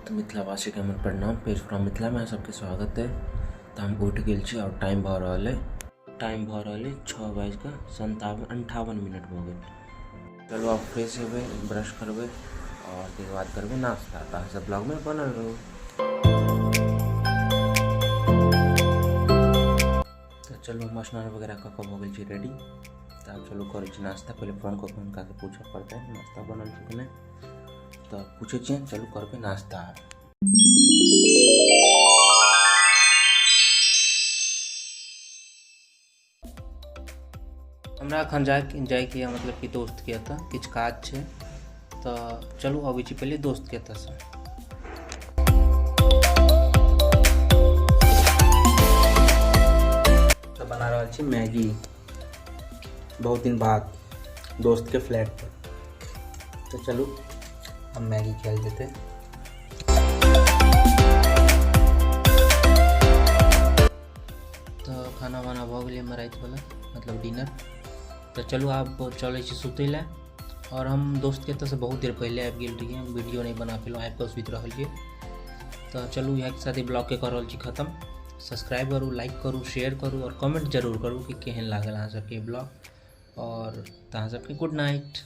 तऽ मिथिलावासीके हमर प्रणाम। पेज फ्रॉम मिथिलामे अहाँ सबके स्वागत है। तऽ हम उठि गेल छी और टाइम भऽ रहल है, टाइम भऽ रहल है 6:57 58 मिनट भऽ गेल। चलू आब फ्रेश हेबै, ब्रश करबै और ताहिके बाद करबै नाश्ता। तऽ अहाँ सब ब्लॉगमे बनल रहू। तऽ चलू हम स्नान वगैरह कऽ कऽ भऽ गेल छी रेडी। तऽ आब चलू करै छी नाश्ता। पहिले फोन कऽ कऽ हुनकासँ पूछऽ पड़तै नाश्ता बनल छै कि नहि, तऽ पूछै छियनि। चलू करबै नाश्ता। हमरा एखन जाइके यऽ, मतलब कि दोस्तके एतऽ किछु काज छै, तऽ चलू अबै छी पहिले दोस्तके एतऽसँ। तऽ बना रहल छी मैगी बहुत दिन बाद दोस्तके फ्लैट पर। तऽ चलू अब मैगी खायल जेतै। तऽ खाना वाना भऽ गेलै हमर रातिवला, मतलब डिनर। तऽ चलू आब चलै छी सुतै लए। आओर हम दोस्तके एतऽसँ बहुत देर पहिले आबि गेल रहियै, हम वीडियो नहि बना पेलहुँ, आबि कऽ सुति रहलियै। तऽ चलू इएहके साथ ही ब्लॉगके कऽ रहल छी खतम। सब्सक्राइब करू, लाइक करू, शेयर करू आओर कमेंट जरूर करू कि केहन लागल अहाँ सबके ब्लॉग। आओर तऽ अहाँ सबके गुड नाइट।